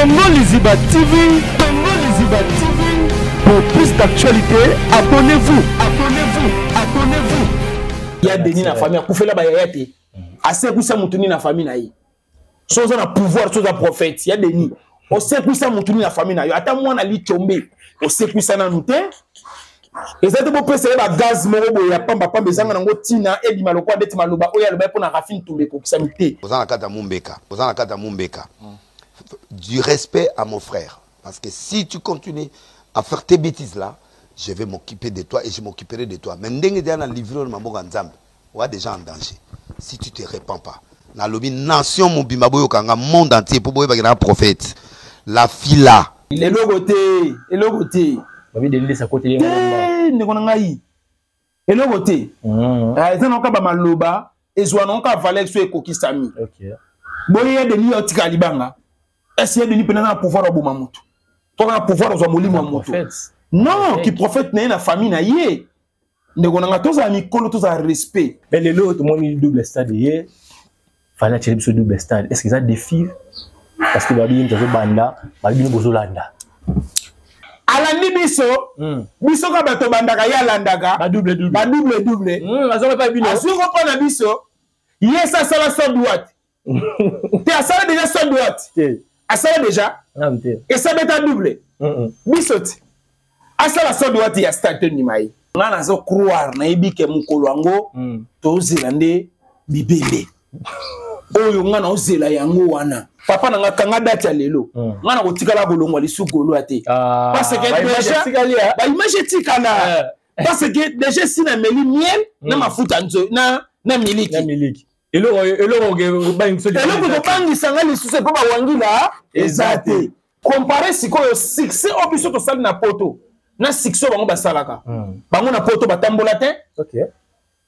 Congo Liziba TV, Congo Liziba TV. Pour plus d'actualités, abonnez-vous, abonnez-vous, abonnez-vous. Ya Denis na famille akufela ba yaya te. Asekwisa mutu ni na famille na ye. So oza na pouvoir, so oza prophète, ya Denis. Osekwisa mutu ni na famille na yo. Ata mwana lichombe, osekwisa nanu te. Eza te bopesa ye bagaz moko boye ya pamba pamba ezanga nango ntina ebima lokola ndeti maloba oyo alobaki mpo na Rafine Tumba ekokisami te. Oza na kati ya Mumbeka, oza na kati ya Mumbeka. Du respect à mon frère. Parce que si tu continues à faire tes bêtises là, je vais m'occuper de toi et je m'occuperai de toi. Mais ndenge deya na livre na maboko ya Nzambe, oza déjà en danger. Si tu te répands pas. Nalobi nation mobimba boyokanga monde entier po boyebaki na prophète. La fille là. Eloko te, eloko te. Babi Denis Lesa koteli ye te ndeko na ngai. Eloko te. Eza na kaka maloba ezwa na kaka valeur so ekokisami. Okay. Boye ya Denis otika libanga. Est-ce ya Denis pena na pouvoir oboma moto? To na pouvoir ozwa molimo ya moto. Non, ki prophète na ye na famille na ye. Ndeko na nga tozala mikolo tozala respect. Mais lelo tomoni double stade ye Fally atieli biso double stade. Est-ce que eza défi? Parce que babi ye azobanda, babi bino bozolanda. Alandi biso, biso ka bato bandaka ye alandaka ba double double. Ba double double. Azonga pa bino. Azonga pa na biso. Ye sa sala sans droite. Te asala déjà sans droite. Te. Asala déjà. Non te. Et ça beta double. Biso ti. Asala sans droite ya stade te ndima ye. Nga nazo croire nayebi ke mokolo yango tozela nde bibembe. Oyo nga naozela yango wana. Papa na nga kanga date ya lelo. Nga na kotikala kolongwa lisu goloa te. Parce que déjà ba image etikala. Parce que déjà si na meli miel na mafuta nzo na na miliki. Na miliki. Eloko eloko kobangisa eloko kobangisa nga lisusu mpo bawangila eza te. Compare sikoyo succès oyo biso tosali na poto na succès oyo bango basalaka. Bango na poto batambola te.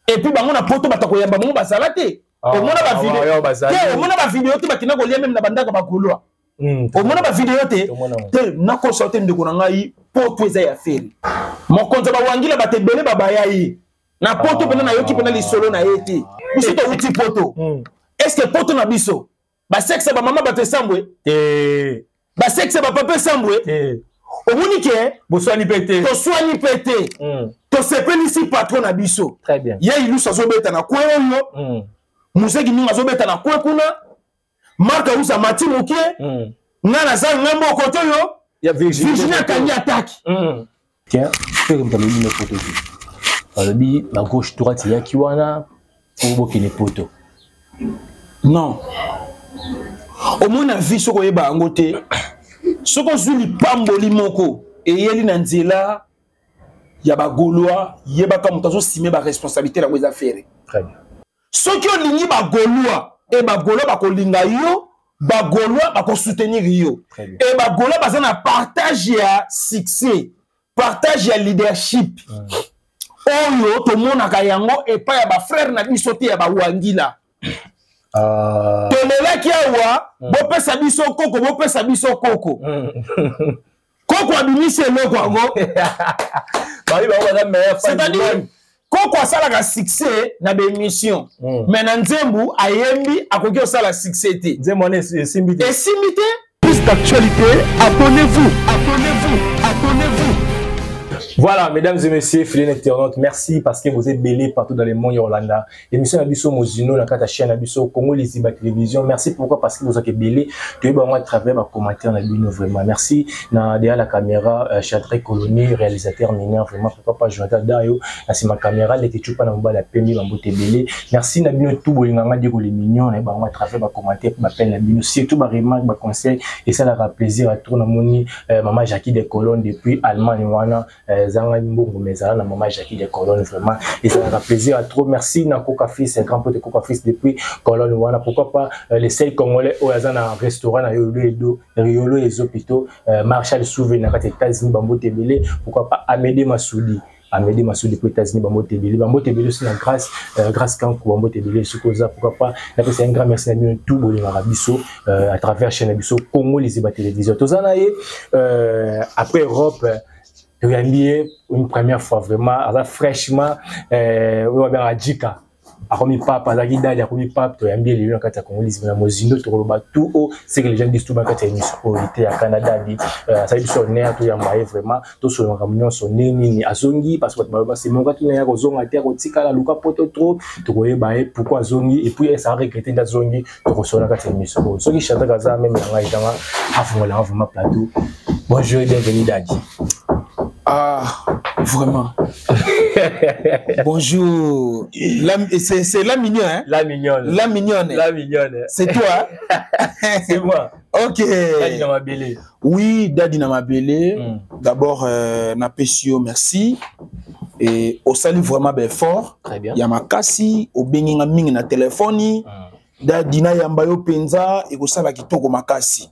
Et puis bango na poto bato koyamba bango bazala te. Omona ba vidéo te, omona ba vidéo te bakina kolia même na bandaka ba gaulois. Omona ba vidéo te. Te nakosa te ndeko na ngai poto eza ya feri. Mokonzi ba wangila bato ebele babaya ye. Na poto pena nayoki pena lisolo na ye te. Biso towuti poto. Est-ce que poto na biso ba sexe ba mama bato esambwe? Te. Ba sexe ba papa esambwe? Te. Omoni ke boswani pe te. Toswani pe te. Tosepelisi patron na biso. Très bien. Ye Ilusu azobeta na kwe oyo. Museki Ninga azobeta na kwe kuna. Marc Ausa mati mokie. Nga naza ngambo kote oyo. Ya Virginie. Virginie akangi attaque. Tiens, frère moto alobi no poto te. Alobi na gauche droite eyaki wana po bokende poto. Non. Omona vie soki oyeba yango te. Soki ozwi lipamboli moko eyeli na nzela ya ba Gaulois, yebaka moto azosime ba responsabilité yango eza Ferre. Très bien. Soki olingi ba Gaulois et ba Gaulois bakolinga yo, ba Gaulois bakosoutenir yo. Et ba Gaulois baza na partage ya succès, partage ya leadership. Oyo tomonaka yango epai ya ba frère na biso te ya ba Wangila. Tolelaki awa, bopesa biso koko, bopesa biso koko. Koko abimisi eloko yango. C'est-à-dire, koko asalaka succès na ba émission. Mais na nzembu ayembi akoki osala succès te. Nzembu wana esimbi te. Esimbi te. Plus d'actualité, abonnez-vous, abonnez-vous, abonnez-vous. Voilà, mesdames et messieurs, fidèles internautes, merci parce que vous êtes belés partout dans le monde Yolanda. Émission na biso Mozino na kata chaîne na biso Congo Liziba Télévision. Merci pourquoi parce que vous êtes belés. Tu es à travers ba commentaire na bino vraiment. Merci na derrière la caméra Chadré Colony, réalisateur mineur vraiment pourquoi pas Jonathan Dayo na sima caméra les chupa na mobile pembi ba mbote belé. Merci na bino tout bolinga nga Diego les mignons na bango à travers ba commentaire ba peine na bino surtout ba remarques ba conseils et ça la plaisir à tout na moni maman Jackie de Colonne depuis Allemagne wana. Zanga mbongo mais ezala na maman Jackie de Colonne vraiment et ça a plaisir à trop. Merci na Coca Fils, un grand pote de Coca Fils depuis Colonne wana. Pourquoi pas les seuls Congolais oyo aza na restaurant na Yolo Edo, Riolo Ezo plutôt Marshall Souve na kati États-Unis bambo tebele. Pourquoi pas Amédée Massoudi, Amédée Massoudi pour États-Unis bambo tebele, bambo tebele aussi na grâce grâce Kankou bambo tebele sukoza. Pourquoi pas na pesa un grand merci na bino tout bolingaka biso à travers chaîne biso Congo Liziba Télévision. Tozana ye après Europe toyambi ye une première fois vraiment aza fraîchement oyo babengaka Djika. Akomi pape, azalaki dali, akomi pape. Toyambi ye lelo na kati ya Congo Liziba na mozindo, tokoloba tout haut ce que les gens disent tout bas kati ya émission oyo te ya Canada di asali biso honneur toyamba ye vraiment, tosolola makambo nyonso ndenge nini azongi, parce que bato baloba semokaki na ye akozonga te, akotikala luka poto trop. Tokoyeba ye pourquoi azongi et puis esa regretter nde azongi. Tokosolola kati ya émission oyo. Soki Shadrack aza meme na ngai tanga afungolanga vraiment plateau. Bonjour et bienvenue Dadi. Ah, vraiment. Bonjour. C'est la mignonne, hein? La mignonne. La mignonne. La mignonne. C'est toi, hein? C'est moi. Ok. Dadi Namabele. Oui, Dadi Namabele. D'abord, napesio, merci. Et osali vraiment ben fort. Très bien. Ya makasi, obenginga mingi na téléphone. Dadi na yamba yo penza ekosala kitoko makasi.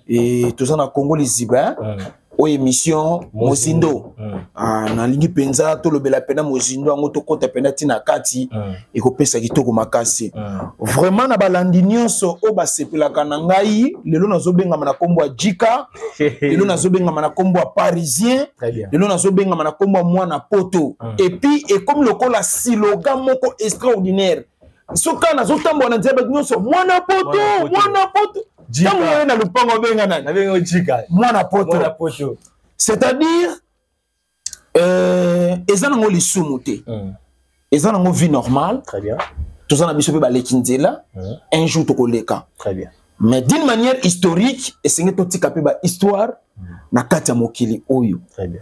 Et toza na Congo Liziba, hein? Oyo émission Mozindo. Ah, nalingi penza tolobela pena Mozindo yango tokota pena tina kati ekopesa kitoko makasi. Vraiment na balandi nyonso oyo basepelaka na ngai, lelo nazobengama na kombo ya Djika, lelo nazobengama na kombo ya Parisien, lelo nazobengama na kombo ya mwana poto. Et puis ekomi lokola slogan moko extraordinaire. Soka nazotambola na nzela bato nyonso mwana poto, mwana poto. Ntango oye na lupango obenga nani? Nabenga Djika. Mwana poto. Mwana poto. C'est-à-dire, eza nango lisumu te. Eza nango vie normale. Très bien. Toza na biso pe baleki nzela. Un jour tokoleka. Très bien. Mais d'une manière historique, esenge totika pe ba histoire na kati ya mokili oyo. Très bien.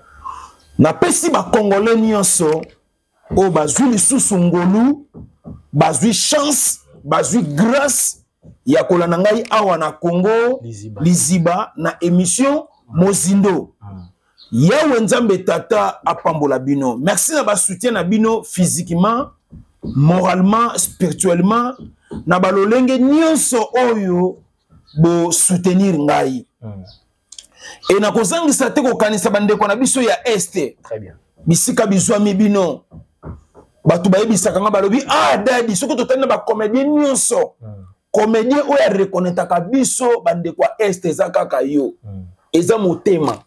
Napesi ba Congolais nyonso oyo bazwi lisusu ngolu, bazwi chance, bazwi grâce ya kolanda ngai awa na Congo Liziba, Liziba na émission Mozindo. Yawe Nzambe Tata apambola bino. Merci na ba soutien na bino physiquement, moralement, spirituellement, na balolenge nyonso oyo bo soutenir ngai. Et na kozangisa te kokanisa bandeko na biso ya Est. Très bien. Bisika bizwami bino. Bato bayebisaka nga balobi, ah, Dadi, soki totali na ba comédien nyonso, comédien oyo areconnaîtraka biso bandeko ya Est eza kaka yo. Eza motema.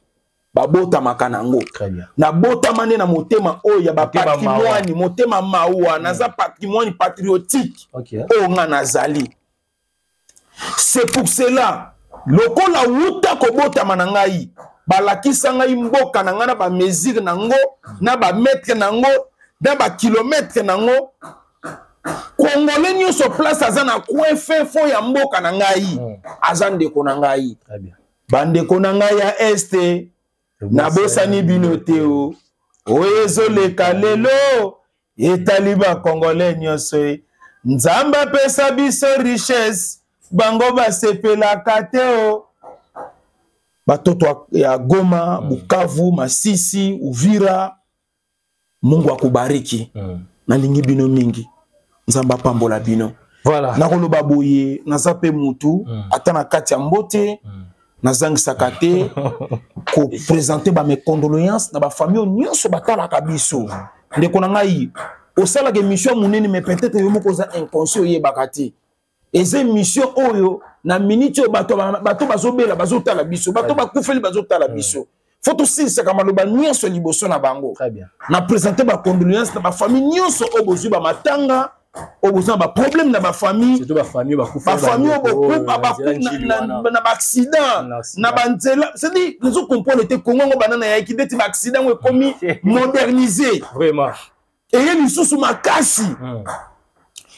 Babotamaka nango. Très bien. Nabotama nde na motema oyo ya ba Motema mawa. patrimoine, motema mawa, naza patrimoine patriotique. Oyo nga nazali. C'est pour cela, lokola wuta kobotama na ngai, balakisa ngai mboka na ngai na ba mesure nango, na ba mètre nango, na ba kilomètre nango. Congolais nyonso place aza na coin fin fond ya mboka na ngai, aza ndeko na ngai. Très bien. Bandeko na ngai ya Est, nabosani bino te o. Oyo ezoleka lelo, etali ba Congolais nyonso e. Nzambe apesa biso richesse, bango basepelaka te o. Batoto ya Goma, Bukavu, Masisi, Uvira, Mungu akubariki. Nalingi bino mingi. Nzambe apambola bino. Voilà. Nakoloba boye, naza pe mutu, ata na kati ya mbote, nazangisaka te ko présenter ba mes condoléances na ba famille nyonso batalaka biso. Ndeko na ngai, osalaka émission monene, mais peut-être yo moko oza inconscient oyebaka te. Eza émission oyo na minute oyo bato bazobela bazotala biso, bato bakufeli bazotala biso. Faut tosilisaka maloba nyonso liboso na bango. Très bien. Na présenter ba condoléances na ba famille nyonso oyo bozwi ba matanga, oyo bozwi na ba problème na ba famille. Surtout ba famille oyo bakufa Ba famille oyo bandeko, bokufa, ba nzela ku-, njili na, wana. na ba accident, Na accident. na ba nzela. C'est-à-dire, nazo comprendre te Congo ngo banana ya ki ndeti ba accident ngo ekomi modernisé. Vraiment. Eye lisusu makasi.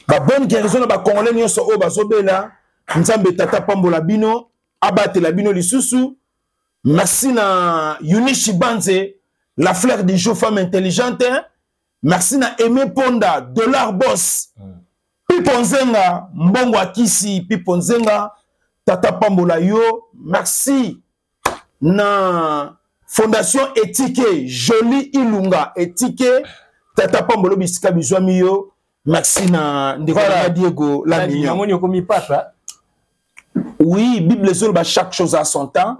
Ba bonne guérison na ba Congolais nyonso oyo bazobela, Nzambe Tata pambola bino, abatela bino lisusu. Merci na Yunishi Banze, la fleur du jour, femme intelligente. Merci na Aimé Ponda, Dollar Boss. Pipo Nzenga, Mbongo Akisi, Pipo Nzenga, Tata Pambola yo. Merci na Fondation Etike, Jolie Ilunga Etike, Tata Pambolo bisika bizwami yo. Merci na ndeko Voilà. na Diego la Nani, mignon. namoni okomi papa. Oui, Bible ezoloba chaque chose à son temps.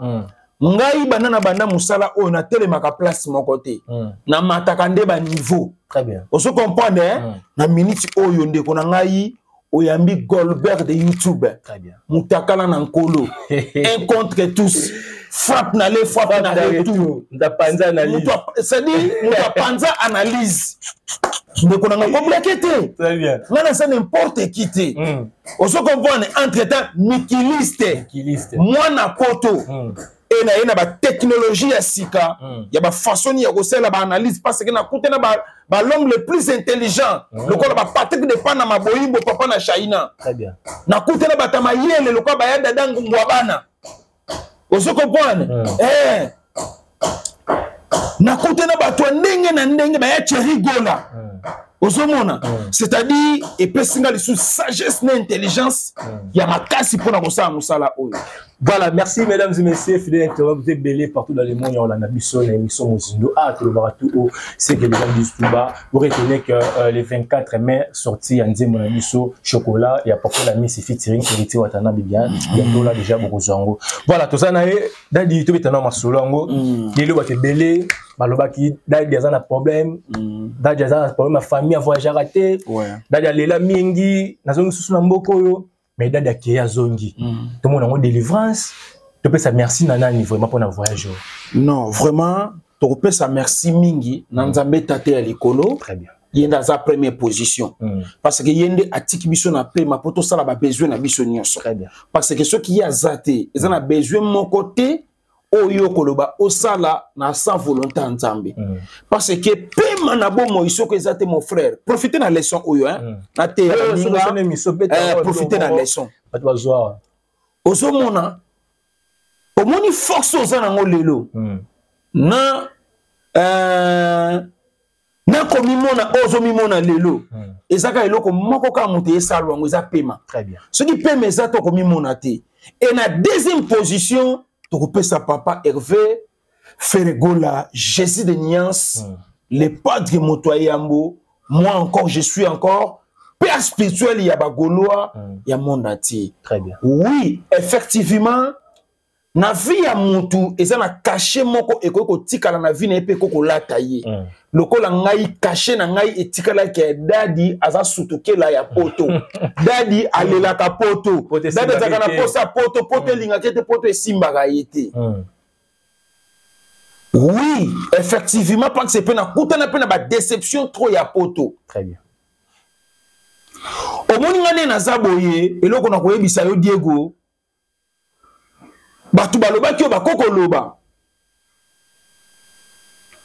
Ngai banda na banda musala oyo na telemaka place moko te. Na mataka nde ba niveau. Très bien. Ozo comprendre, hein? Na minute oyo ndeko na ngai oyambi Goldberg de YouTube. Très bien. Mutakala na nkolo. Un contre tous. Frappe na le, frappe na Frappe na retour. retour. Ndapanza analyse. Mutu c'est-à-dire, mutu apanza analyse. Ndeko na nga, koblake te. Nga naza n'importe qui te. Ozo comprendre? Entre temps mikiliste, mwana poto, e na ye na batechnologie ya sika, ya bafaçon ya kosala baanalyse, parce que nakuta na bal'homme le plus intelligent, lokola baPatrick de Pana Maboyimbo, papa na Shaina. Nakuta na bato ya mayele lokola baya Dada Ngungwa bana. Ozo comprendre? Eh. Nakuta na bato ya ndenge na ndenge, baya Thierry Gola. Ozomona? C'est-à-dire epesi nga lisusu sagesse na intelligence ya makasi mpona kosala mosala oyo. Voilà, merci mesdames et messieurs, fidèles internautes, vous êtes belés partout dans le monde, on a biso na émission Mozindo. Ah, tout le tout haut, c'est que les gens disent tout bas. Vous retenez que les 24 mai, sorti ya nzembo na biso Chocolat, et apporté la Miss featuring Héritier Watanabe bien, bientôt là déjà beaucoup zango. Voilà, tout ça na Dadi to betana masolo yango. Lelo bato ebele balobaki Dadi aza na problème. Dadi aza na problème ya famille, avoyageaka te. Dadi alela mingi, nazongi susu na mboka oyo. Mais Dadi akei, azongi. Tomona yango délivrance. Topesa merci na nani vraiment mpona voyage oyo? Non, vraiment tokopesa merci mingi na Nzambe Tate ya likolo. Très bien. Ye nde aza première position, parce que ye nde atiki biso na pema mpo tosala babesoin na biso nyonso. Très bien. Parce que soki ye aza te, eza na besoin moko te oyo koloba osala na sans volonté ya Nzambe, parce que pema na bomoi soki eza te, mon frère, profite na leçon oyo, hein. Nateya baninga, profite na leçon. Bato bazwa. Ozomona, omoni force oza nango lelo na nakomimona oyo ozomimona lelo, eza kaka eloko moko kaka moto esalwa yango, eza pema. Très bien. Soki pema eza te, okomimona te. E na deuxième position, tokopesa papa Hervé Ferregola, Jésus de Nuance, le padre moto ayambo. Moi encore, je suis encore père spirituel ya Bagaulois ya monde entier. Très bien. Oui, effectivement, na vie ya mutu eza na cachet moko ekoki kotikala na vie na ye mpe ekoki kolata ye. Lokola ngai, cachet na ngai etikalaki ya Dadi aza sutukela ya poto, Dadi alelaka poto, Poto Dadi azalaka na esimbaka te. Posa poto, poto elingaka ye te, poto esimbaka ye te. Oui, effectivement, parce que mpe nakutana mpe na badéception trop ya poto. Très bien. Omoni nga nde naza boye, eloko na koyebisa yo, Diego, bato balobaki oyo bakoki koloba,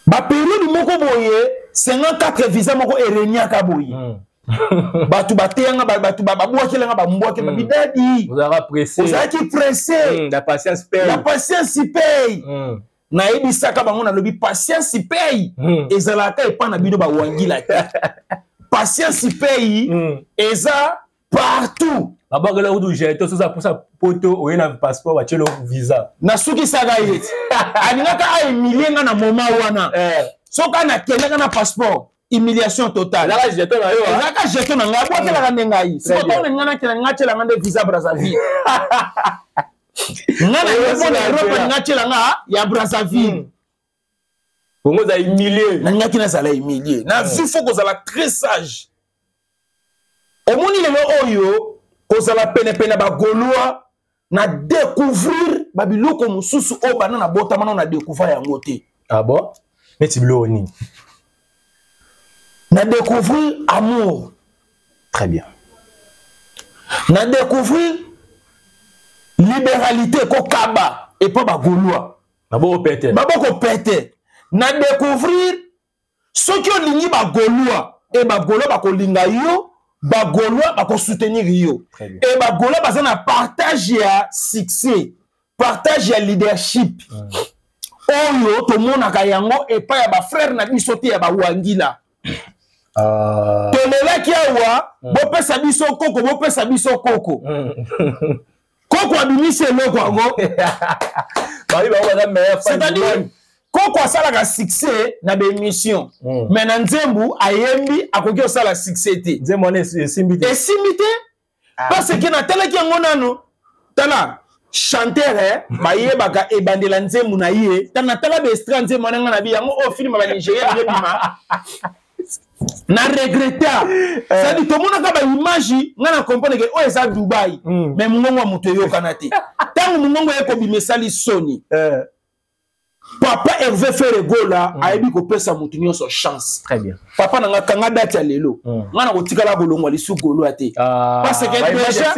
baperiode moko boye 54 visa moko ereniaka boye. Bato bateyanga, bato babwakelanga, bambwakela bidadi. Ozalaka pressé. Ozalaki pressé. La patience paye. La patience paye. Nayebisaka bango, nalobi patience paye. Ezalaka epa na bino bawangila te. Patience paye eza partout. Babwakela kutu jeton, soza posa poto, oye na passeport, batielo visa. Nasukisaka ye ti alingaka ahumilie nga na moment wana. Soki anakendaka na passeport, humiliation totale. Ezalaka jeton na yo, ah? Ezalaka jeton na ngai, abwakelaka nde ngai. Très bien. Sikoyo ngai nakenda, ngai atiela nga nde visa Brazzaville. Nga na Oyo ye mpo na osila Europe, nzela. nga atiela nga ya Brazzaville. Bongo oza humilie. Nalingaki nazala humilie na vie. Faut kozala très sage. Omoni lelo oyo kozala penepene ya Bagaulois, na découvrir babiloko mosusu oyo banda na botama nano na découvrir yango te. Ah bon, neti biloko nini? Na découvrir amour. Très bien. Na découvrir libéralité, kokaba epa Bagaulois. Maboko pete. Maboko pete. Na découvrir soki olingi Bagaulois, e Bagaulois bakolinga yo, Bagaulois bakosoutenir yo. Très bien. E Bagaulois baza na partage ya succès, partage ya leadership oyo tomonaka yango epai ya bafrère na biso te ya Bawangila. Tolelaki awa, bopesa biso koko, bopesa biso koko. Koko abimisi eloko yango. Babi bango baza meilleur fan du C'est-à-dire monde. Koko asalaka succès na baémission, mais na nzembu ayembi, akoki kosala succès te. Nzembo wana esimbi te. Esimbi te, parce que natalaki yango nano. Tala chanteur, bayebaka ebandela nzembu na ye. Tala, natala baextrait nzembo wana, nga na bi yango oyo film ya Banigéria ebima, na regretta. C'est-à-dire tomonaka baimage, nga na comprendre ke oyo eza Dubai, mais mongongo ya moto eyokana te. Ntango mongongo ye kobima, esali soni. Papa Hervé Ferre Gola ayebi kopesa motu nyonso chance. Très bien. Papa na nga, kanga date ya lelo. Nga na kotikala kolongwa lisu golo te. Ah, parce que déjà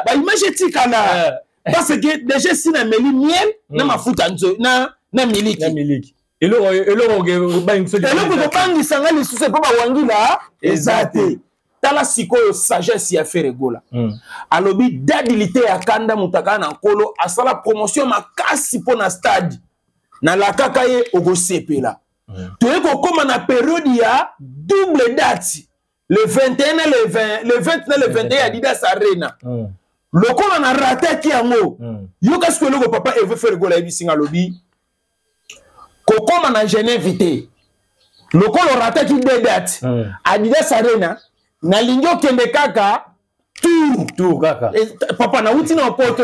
baimage etikala, parce que déjà esi nameli miel na mafuta nzo na miliki. Na miliki. Eloko kobangisa nga lisusu epo bawangila eza te. Tala sikoyo sagesse ya Ferre Gola. Alobi dadilité ya kanda, moto akaka na nkolo asala promotion makasi mpo na stade, nalakaka ye okosepela. Toye kokóma na période ya double date, le 21 na le 20, le 20 na le 21 ya Adidas Arena. Lokola na rataki yango, yoka sikoyo eloko papa Hervé Ferre Gola ayebisi nga. Alobi kokóma na Genève te, lokola orataki deux dates, Adidas Arena, nalingi okende kaka tour. Tour kaka. Papa, nauti na opoto te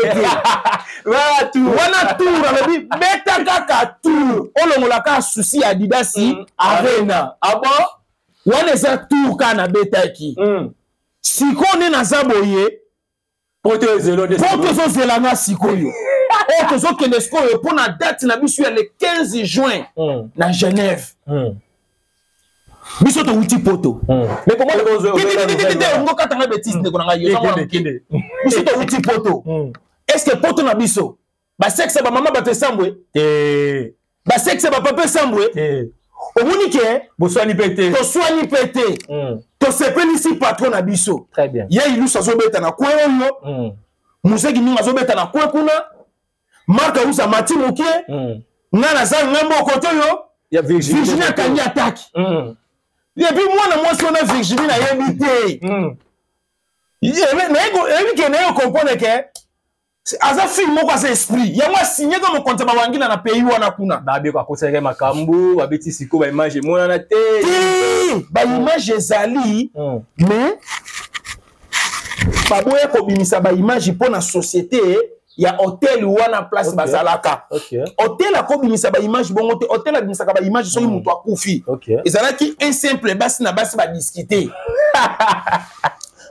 wana tour. Alobi beta kaka tour, olongola kaka souci ya Adidas Arena. Ah bon? Wana eza tour kaka nabetaki. Sikoyo nde naza boye. Poto ezelo. Poto ezozela nga sikoyo. Oyo tozokende sikoyo mpo na date na biso ya le 15 juin na Genève. Biso towuti poto. Mais comment? Ngokatanga bétise, ndeko na ngai. Biso towuti poto. Est ce que poto na biso basexe bamama bato esambwe, basexe bapapa esambwe? Omoni ke boswani mpe te. Toswani mpe te. Tosepelisi patron na biso. Ye ilusu azobeta na kwe oyo, muzeki mingi azobeta na kwe kuna, Mark Ausa mati mokie, nga naza ngambo okote oyo, Virginie akangi ataki. Et puis mwana mwasi wana Virginie, nayebi te, nayebi ke naye comprendre ke aza fille moko aza esprit, yango asigneka mokonzi ya bawangila na pays wana kuna. Babeko akosalaka makambo, babeti sikoyo baimage emonana te. Te, baimage ezali, mais baboya kobimisa baimage mpo na société ya hotel wana place bazalaka. Hotel akobimisa baimage bongo te. Hotel abimisaka baimage soki moto akufi. Ezalaki un simple basi na basi badiscuter,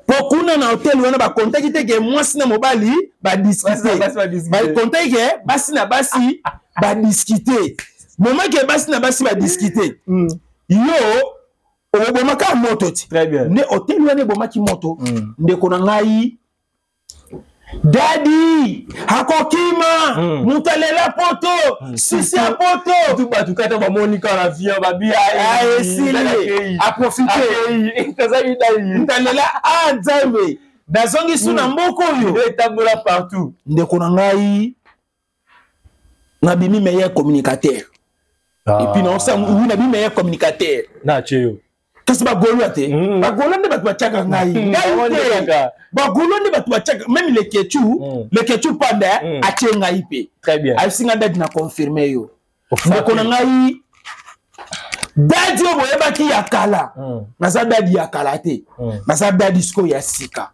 po kuna na hotel wana bakontaki te ke mwasi na mobali badiscuter, bakontaki ke basi na basi badiscuter. Moment ke basi na basi badiscuter, yo obomaka moto ti nde hotel wana ebomaki moto. Ndeko na ngai, dadi akokima, moto alela poto, sisi ya poto. Bato kata bamoni kaka na vion babi. Esili, aprofite moto alela a Nzambe, nazongi su na mboka oyo. Etambola partout. Ndeko na ngai, nabimi meilleur communicateur. Et puis naosa, oui, nabimi meilleur communicateur. Na tie yo. Kasi bagolwa te. Bagolwa nde bato batiaka ngai, ngai te, bagolwa nde bato batiaka. Même Leketu, Leketu Panda atie ngai mpe. Très bien. Ayebisi ngai: "Dadi, na confirme yo." Ndeko na ngai, dadi oyo boyebaki ya kala, naza dadi ya kala te, naza dadi sikoyo ya sika.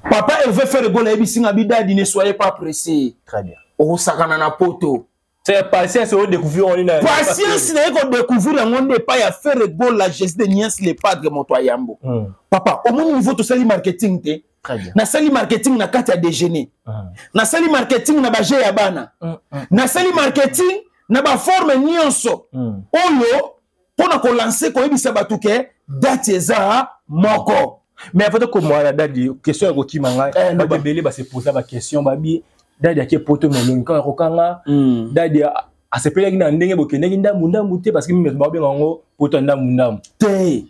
Papa Hervé Ferre Gola ayebisi nga bi: "Dadi, ne soyez pas pressé." Très bien. Okosakana na poto. C'est patience oyo découvrir on na Patience na ye kodécouvrir yango nde epai ya Ferre Gola, Jésus de Niens, le padre, moto ya yambo. Papa, omoni niveau tosali marketing te? Nasali marketing na kati ya déjeuner, nasali marketing na baje ya bana, nasali marketing na baforme nyonso oyo mpona kolancer, koyebisa bato ke date eza moko. Mais avant tokomona na dadi, question ya kokima ngai, bato ebele base posa baquestion, babi dadi ake poto melongi kaka kokanga. Dadi asepelaki na ndenge bokendaki ndambu ndambu te, parce que mimi babenga yango poto ya ndambu ndambu. Te,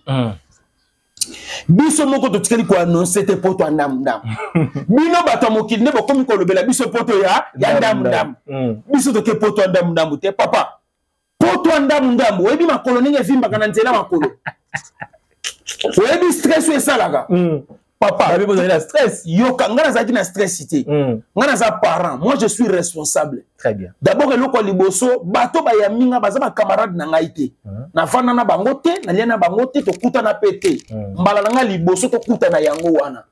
biso moko totikali koannoncer te poto ya ndambu ndambu. Bino bato ya mokili nde bokomi kolobela biso poto ya ndambu ndambu. Biso toke poto ya ndambu ndambu te, papa. Poto ya ndambu ndambu, oyebi makolo ndenge evimbaka na nzela? Makolo, oyebi stress oyo esalaka, papa? Babi bozali na stress. Yoka, ngai nazalaki na stress te. Ngai naza parent, moi je suis responsable. Très bien. D'abord, eloko ya liboso, bato bayambi nga baza bacamarade na ngai te. Navanda na bango te, nalia na bango te, tokutana mpe te. Mbala na ngai liboso tokutana yango wana.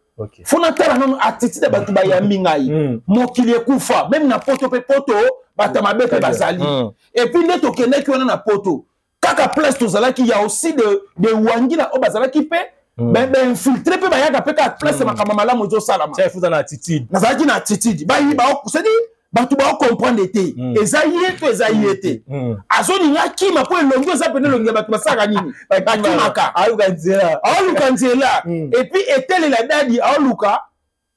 Fo natala nano attitude ya bato bayambi ngai. Mokili ekufa, même na poto mpe, poto bato mabe mpe bazali. Et puis nde tokendaki wana na poto, kaka place tozalaki ya aussi de wangila oyo bazalaki mpe bainfiltré mpe bayaka mpe kaka place. Makambo malamu ezosalama. Na attitude. Nazalaki na attitude, bayiba, c'est-à-dire Bato baocomprendre te. Eza ye to eza ye te. Azolinga akima mpo elongi eza pene elongi ya bato basalaka nini, bakimaka. Aluka nzela. Aoluka nzela. Et puis etelela dadi aoluka,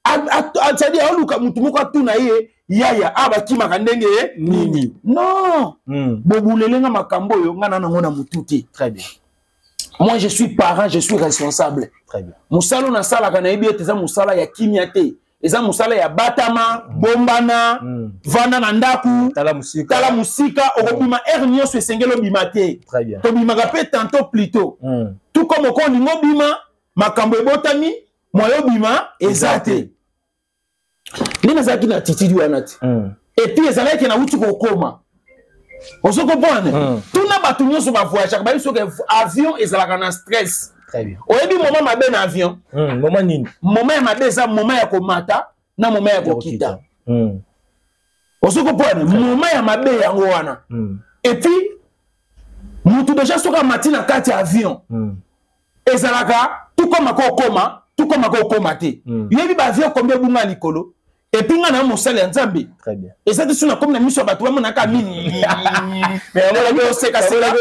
c'est-à-dire aoluka motu moko atuna ye: "Yaya, a bakimaka ndenge nini?" Non, bobulelenga makambo oyo nga na nango na motu te. Très bien. Moi, je suis parent, je suis responsable. Très bien. Mosala oyo nasalaka, nayebi ete eza mosala ya kimia te, eza mosala ya batama, bombana, vanda na ndako. Tala mosika. Tala mosika, okobima heure nyonso esengeli obima te. Très bien. Tobimaka mpe tantôt plutôt. Tout comme oko olingi obima, makambo ebotami, moyo obima eza te. Nde nazalaki na attitude wana te. Et puis ezalaki nauti kokoma, ozo comprendre? Tuna bato nyonso bavoyageaka, bayebi soki avion ezalaka na stress. Très bien. Oyebi moment mabe na avion? Moment nini? Moment ya mabe eza moment ya komata na moment ya kokita. Ozo comprendre? Moment ya mabe yango wana. Et puis mutu déjà soki amati na kati ya avion, ezalaka tukoma kokoma, tukoma kokoma te. Yebi baavion combien ebunga likolo. Et puis nga na mosali ya Nzambe. Très bien. Eza te so nakomi na miso ya bato bamonaka mingi osekaseka,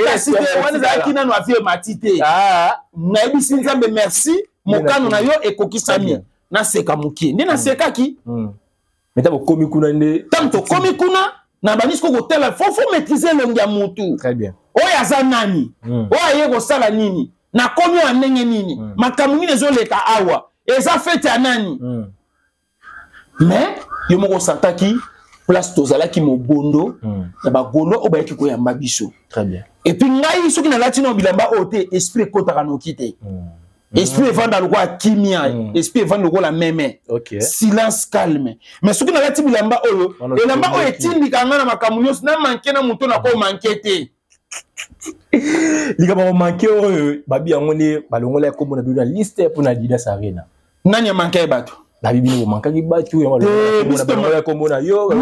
kasi te, wana ezalaki nano avion emati te. Nayebisi Nzambe merci, mokano na yo ekokisami. Naseka mokie nde nasekaki. Mais ntango okomi kuna nde? Ntango tokomi kuna, na bandi siko kotala. Faut maîtriser elongi ya mutu. Très bien. Oyo aza nani? Oyo aye kosala nini? Nakomi oyo ndenge nini? Makambo nini ezoleka awa? Eza fête ya nani? Mais yo moko osantaki place tozalaki mobondo na bagaulois oyo bayaki koyamba biso. Très bien. Et puis ngai soki nalati na bilamba oyo te, esprit ekɔtaka noki te. Esprit evanda lokola kimia, esprit evanda lokola meme. Silence, calme. Mais soki nalati bilamba oyo, elamba oyo etindika ngai na makambo nyonso, na manke na moto nako manke te. Likambo manke oyo babi yango nde balongola kombo na bino na liste mpona Adidas Arena. Nani amanke ye bato? Babi bino bomankaki bato, yango balongola kombo na yo.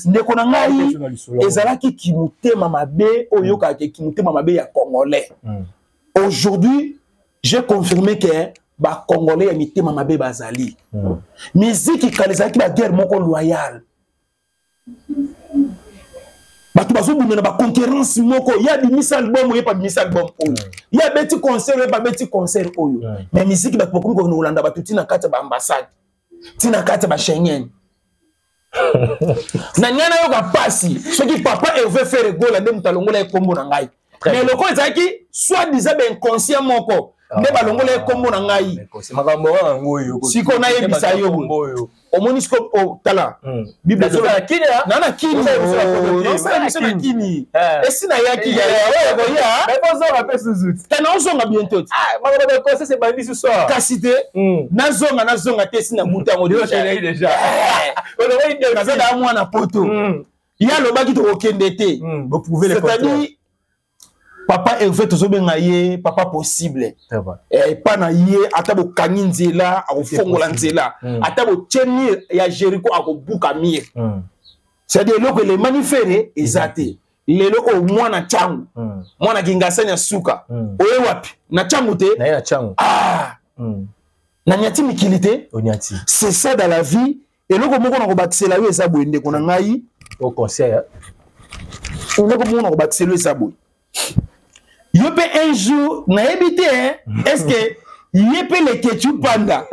Ndeko na ngai, ezalaki kimotema mabe oyo oyokaka, kimotema mabe ya Congolais. Aujourd'hui, j'ai confirmé que Bacongolais ya mitema mabe bazali. Miziki kala ezalaki baguerre moko loyale, bato bazobunda na baconcurrence moko. Ye abimisa album, ye abimisa album oyo, ye abeti concert, ye abeti concert oyo. Mais miziki, bato bakomi kokende kolanda bato ntina kati ya baambassade, ntina kati ya baSchengen. Na ngai nayoka mpasi soki papa Hervé Ferre Gola nde moto alongola ye nkombo na ngai. Mais loko ezalaki soit disant bainconscient moko nde balongola ye nkombo na ngai. Sikoyo nayebisa yo, omoni siko, tala Bible na na kini, osala biso na kini esi nayaki koya te, naozonga bientôt. Kasi te, nazonga, nazonga te, esi nabuta yango. Naza daa mwana poto, ye alobaki tokokende te. C'est-à-dire papa Hervé, tozobenga ye papa possible. Epa na ye, ata bokangi nzela, akofongola nzela. Ata botie mur ya Jéricho, akobuka mur. C'est-à-dire eloko elemani Ferre eza te. Lelo oyo mwana Ntango, mwana Kingasani ya suka, oye wapi? Na Ntango te, nanyati mikili te. C'est ça dans la vie. Eloko moko na kobakisela yo eza boye, ndeko na ngai. Eloko moko na kobakisela yo eza boye: yo mpe un jour, nayebi te, est ce que ye mpe Leketu Panda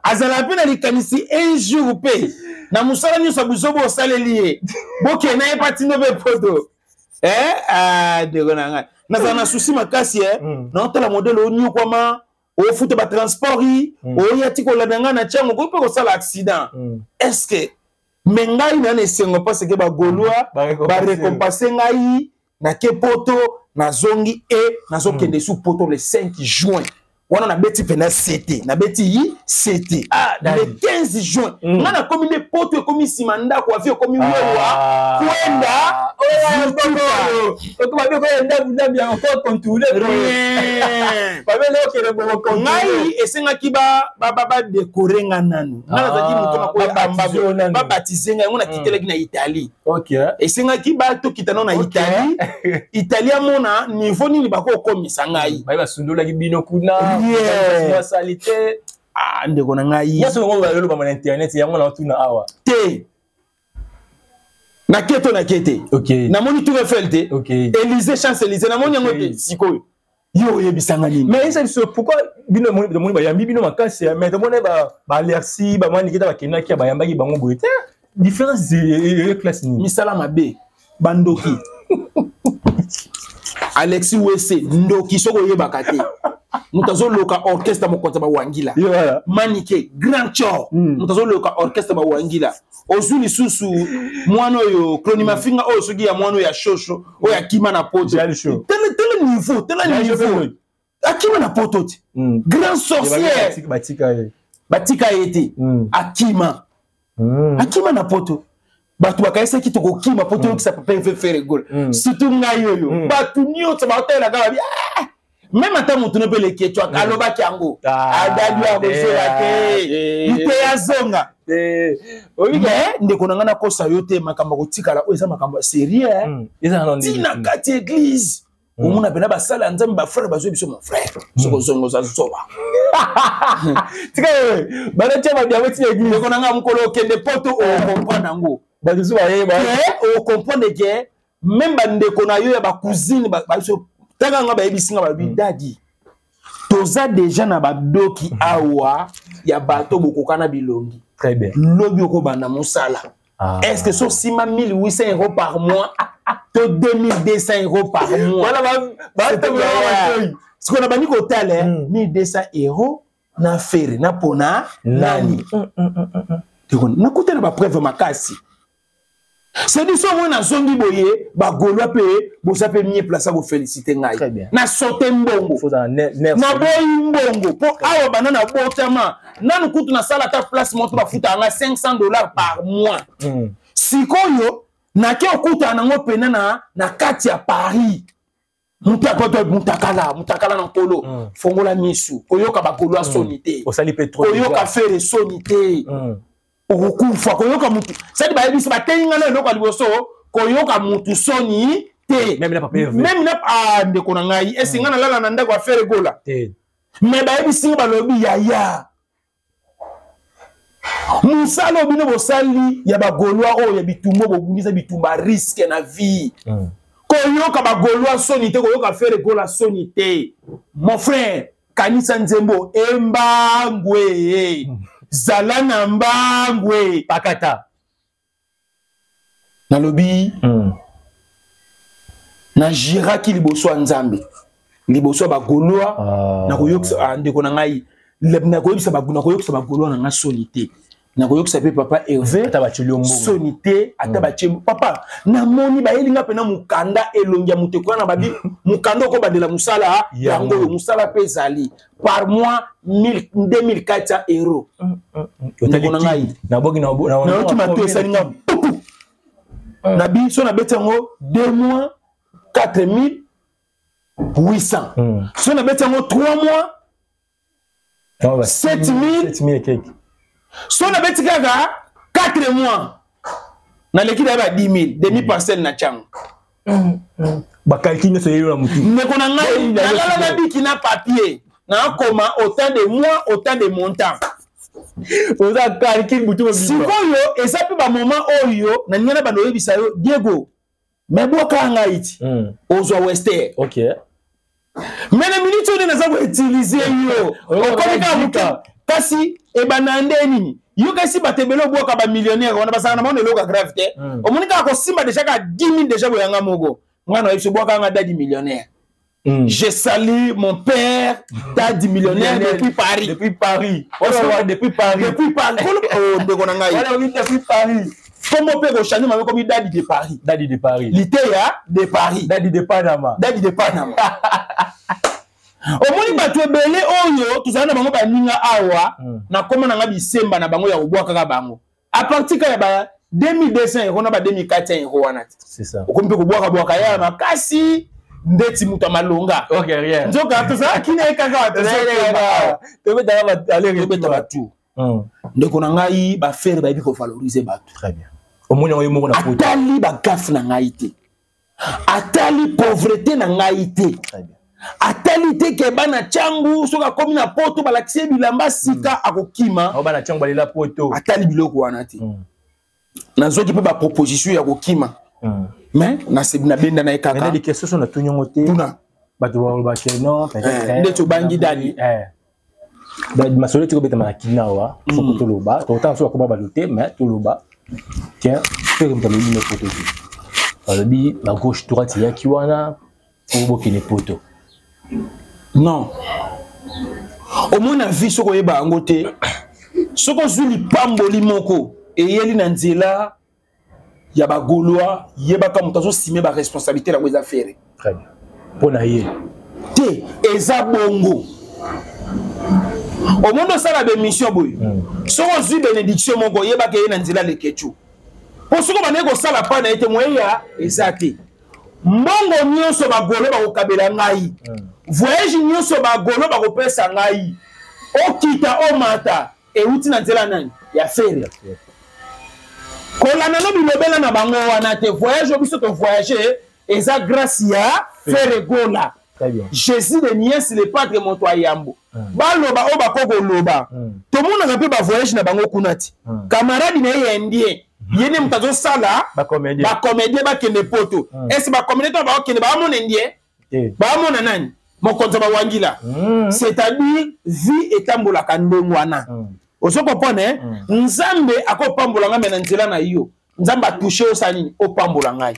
azala mpe na likanisi un jour mpe na mosala nyonso ya buzobo osaleli ye, bokende na ye mpe atindo mpe poto? Ndeko na ngai, nazala na souci makasi. Naotala modèle onyokwama, ofuta batransport, oya ti kolanda ngai na ntiango, okoki mpe kosala accident. Est ce que, mais ngai na na esengo parce que Bagaulois barécompense ngai, nake poto, nazongi e nazokende su poto le 5 juin. Wana nabeti mpena ct, nabeti yi ct. Le 15 juin ngai nakomi nde poto, ekomi nsima ndako, avi ekomi wewa kwenda. Ngai esengaki badécorer nga nanu. Ngai nazalaki moto babaptiser ngai, yango nakitelaki na Italie. Esengaki batokita nano na Italie, Italie amona niveau nini bakokomisa ngai. Basundolaki bino kuna, sali te. Ah, ndeko na ngai. Nyonso yango balobama na internet, yango na otuna awa. Te. Nake to nake te. Okay. Namoni Tour Eiffel te. Okay. Élysée, Champs-Élysées, namoni yango te. Sikoyo. Yo oyebisanga nini? Mais eza biso pourquoi bino moni bayambi bino makasi, mais tomoni ba ba ba manikita bakendaki bayambaki bango boye te. Différence e classe nini? Misala mabe, bandoki. Alexis Wese ndoki soko oyebaka te. Moto azoloka orchestre mokonzi bawangila. Yeah. Manike grand chor. Moto azoloka orchestre bawangila. Ozwi lisusu mwana oyo Cloni Mafinga oyo soki ya mwana oyo ya shosho oyo akima na poto. Tele tele niveau, tele niveau. Akima na poto te. Grand sorcière. Batika ye. Batika ye te. Akima. Akima na poto. Bato bakayesaki tokokima po toyokisa papa Hervé Ferre Gola. Surtout ngai oyo. Bato nyonso baotalelaka babi ah! Même ata motu no mpe leketu alobaki yango. Adadi akozola te. Lite ya zonga. Mais ndeko na ngai nakosa yo te, makambo kotikala oyo eza makambo ya sérieux. Tina kati église. Omona pena basala nzambe ba frère bazwe biso mon frère. Soko zongo za zoba. Tika bana tia ba diabo tina église. Ndeko na ngai mokolo okende poto o comprendre yango. Ba biso ba yeba. O comprendre que même ba ndeko na yo ya ba cousine ba biso tanga nga ba yebisi nga ba bi dadi. Toza déjà na ba doki awa ya bato bokokana bilongi. Très bien. Lobi okobanda mosala. Ah. Est-ce que so sima 1800 euros par mois to 2200 euros par mois? Voilà, ce qu'on a bani kotala 1200 euros na ferre na pona nani. Nakuta na ba preuve makasi. C'est du so mwana zongi boye ba gaulois pe boza pe mieux place à vous féliciter ngai. Na sauter mbongo. Na boyi mbongo po awa banana botama nanu kutu na sala ta place moto ba futa nga $500 par mois. Sikoyo nake okuta nango pena na na kati ya Paris. Mutakala mutakala mutakala na nkolo. Fongola misu koyoka ba gaulois soni te. Osali pe trop. Koyoka ferre soni te. Okokufa koyoka mutu. Sadi ba yebisi ba tenga na eloko ya liboso koyoka mutu soni te. Même na papa Hervé. Même na ah ndeko na ngai esinga na lala na ndako ya Ferre Gola. Te. Mais ba yebisi nga balobi yaya. Musalo bino bosali ya ba Gaulois oyo ya bitumba bobundisa bitumba risque na vie. Koyoka ba Gaulois soni te, koyoka Ferre Gola soni te. Mon frère, kanisa nzembo embangwe. Zala na mbangwe. Pakata. Nalobi na jiraki liboso ya Nzambe. Liboso ya ba Gaulois, nakoyokisa ndeko na ngai, nakoyokisa ba nakoyokisa ba Gaulois na ngai soni te. Nakoyokisa pe papa Hervé ata batie mbongo. Soni te, ata batie papa namoni bayeli nga pena mukanda elongi ya moto ekwana babi mukanda okobandela musala yango oyo musala pe ezali par mois 2400 euros. Ndeko na ngai. Naboki na nayoki mato esali nga pupu. Na biso na beti yango 2 mois 4800. So na beti yango 3 mois 7000. 7000 et quelques. So na beti kaka 4 mois. Na leki da ba 10000, demi parcelle na chango. Ba calcul nyonso yeyo na mutu. Ndeko na ngai, na lala na biki na papier. Na koma autant de mois, autant de montants. Oza calcul mutu mobimba. Sikoyo eza pe ba moment oyo na ninga na bando oyebisa yo Diego. Mais boka ngai ti. Ozwa Wester. OK. Mais na minute oyo naza ko utiliser yo. Okomi kaka moke. Kasi ebanda nde nini? Yo kasi bato ebele obwaka ba millionnaire wana bazalaka na bango na eloko ya grave te. Omoni kaka kosimba déjà kaka 10 000 déjà boyanga moko. Nga na yebiso bwaka nga dadi millionnaire. Je salue mon père, Daddy millionnaire depuis Paris. Depuis Paris. Oh, depuis Paris. Depuis Paris. Oh, ndeko na ngai. Voilà, depuis Paris. Comment peut ko changer ma comme Daddy de Paris. Daddy de Paris. Liteya de Paris. Daddy de Panama. Daddy de Panama. Omoni bato ebele oyo tozala na bango baninga awa na koma na nga bisemba na bango ya kobwaka kaka bango. À partir ya ba 2200 euros na ba 2400 euros wana. C'est ça. Okomi pe kobwaka bwaka ya makasi ndeti mutu malonga. OK, rien. Nzoka tozala kine kaka tobetaka ba aller tobeta batu. Ndeko na ngai ba faire bayebi ko valoriser bato. Très bien. Omoni yango moko na poto. Atali ba gaffe na ngai te. Atali pauvreté na ngai te. Très bien. Atali te ke bana Tshangu, soki akomi na poto balakisi ye bilamba sika, akokima. Bana Tshangu balela poto. Atali biloko wana te. Nazwaki mpe baproposition ya kokima, mais nabenda na ye kaka. Question so natuni yango te. Tuna. Bato balobake non. Ndeti obangi dani. Masolo eti kobetama na kina awa, foko toloba, totanga so bakoma bato te, mais toloba ke soki moto alobi no poto te, balobi ba gauche droite eyaki wana po bokende poto. Non, omona vie, soki oyeba yango te, soki ozwi lipamboli moko eyeli na nzela ya bagaulois, yebaka moto azosime baresponsabilité yango eza Ferre. Très bien, mpo na ye. Te, eza bongo. Omoni, osala baémission boye, soki ozwi bénédiction moko, oyebaka ye na nzela lekecu, mpo soki obandaki kosala pa na ye te, moyeya eza te. Mbongo nyonso bagolo bakokabela ngai, voyage nyonso bagolo bakopesa ngai, okita omata, euti na nzela nani? Ya Ferre. Kolanda no bilobela na bango wana te. Voyage oyo biso tovoyage eza grâce ya Ferre Gola. Jésus de Nies, le padre, moto ayambo. Baloba oyo bako koloba. Tomonaka mpe bavoyage na bango kuna ti camarade na ye ya indien, ye nde moto azosala bacomédien bakende poto. Ese bacomédien to bakokende, baamona indien, baamona nani? Mokonzi ya bawangila. C'est-à-dire vie etambolaka ndenge wana. Ozo comprendre? Nzambe akopambola ngai, me na nzela na yo Nzambe atouche, osala nini? Opambola ngai.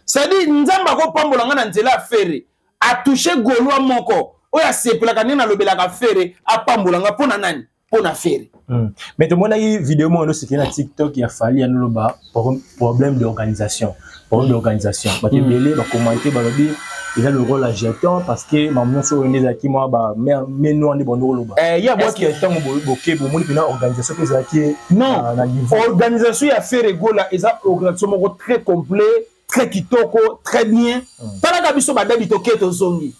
C'est-à-dire Nzambe akopambola ngai na nzela ya Ferre, atouche gaulois moko oyo asepelaka ndenge nalobelaka Ferre, apambola ngai. Mpo na nani? Mpo na Ferre. Mais tomonaki video moko nosikeli na TikTok ya Fally, ya noloba problème d'organisation, problème d'organisation. Bato ebele bacommenter, balobi eza le rôle ya jeton, parce que mamu nyonso oyo nde ezalaki mwa bamenoa nde bando koloba. Ye ntango boke, bomoni mpena organisation mpe ezalaki? Non, organisation ya Ferre Gola eza organisation moko très complet, très kitoko, très bien. Talaka biso badadi, toke, tozongi.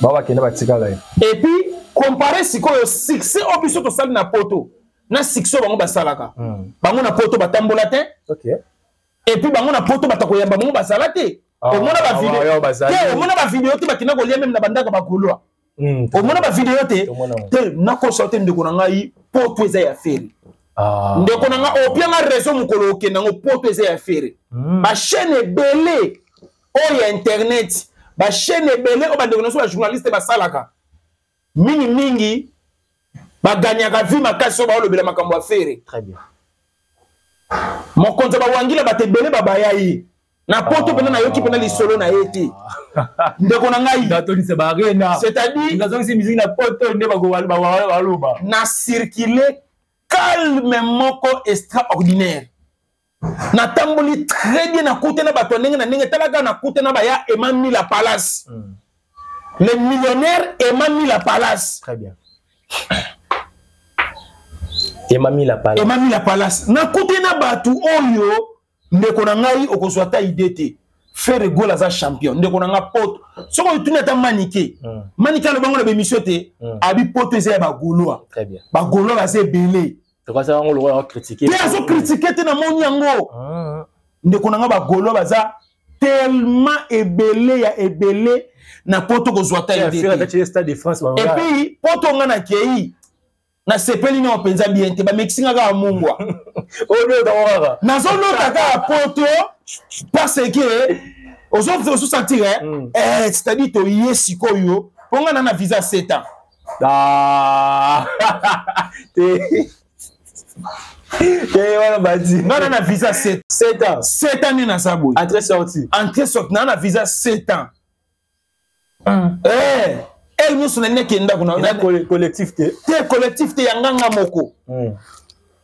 Bao bakende, batikala ye. Et puis compare sikoyo succès oyo biso tosali na poto na succès oyo bango basalaka. Bango na poto batambola te. Et puis bango na poto, bato koyamba bango bazala te. Omona bavideo te, omona bavideo te, bakenda kolia meme na bandako bagaulois. Omona bavideo te te. Nakosa te, ndeko na ngai, poto eza ya Ferre. Ndeko na ngai, opianga raison mokolo okende yango, poto eza ya Ferre. Bachaîne ebele oyo ya internet, bachaîne ebele oyo bandeko na biso bajournaliste basalaka mingimingi, baganyaka vie makasi oyo baolobela makambo ya Ferre. Mokonzi ya bawangila, bato ebele babaya ye na poto mpena, nayoki mpena lisolo na ye te, ndeko na ngai. C'est-à-dire na poto nde baloba. Na circule calme moko extraordinaire, natamboli très bien, nakute na bato ya ndenge na ndenge. Talaka, nakute na baya Emamila Palace, le millionnaire Emamila Palace. Très bien, Emamila Palace. Emamila Palace, nakute na bato oyo, ndeko na ngai, okozwa ata idée te. Ferre Gola aza champion, ndeko na nga. Poto, soki otuni ata Manike, Manike alobango na bémission te, abi poto eza ya bagaulois, bagaulois baza ebele. Te, azocritiquer te, namoni yango, ndeko na nga. Bagaulois baza tellement ebele ya ebele na poto, kozwa ta idée te. Et puis poto nga nakei, nasepeli nao mpenza bien te, bamekisi nga kaka mungwa, nazolota kaka poto, parce que ozosentir, eh, c'est-à-dire toye sikoyo, mpo nga na na visa 7 ans. Ah. Te te, wana badi. Nga na na visa 7 7 ans. 7 ans nde naza boye. Entrée sortie. Entrée sortie, na na visa 7 ans. Eh, ele nyonso nalingi akende ndako. Na collectif te? Te, collectif te, ya nganga moko.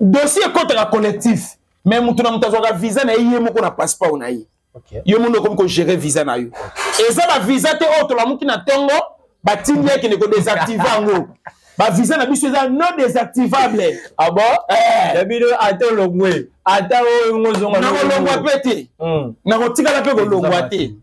Dossier ekɔtaka collectif, mais moto na moto azwaka visa na ye, ye moko na passeport na ye. Yo mondo okomi kogérer visa na yo. Eza bavisa te oyo tolamuki na ntongo, batindi akende kodésactive yango. Bavisa na biso eza non désactivable. Ah bon? Ya bino, ata olongwe, ata oyo ngozonga. Nakolongwa mpe te, nakotikala mpe kolongwa te.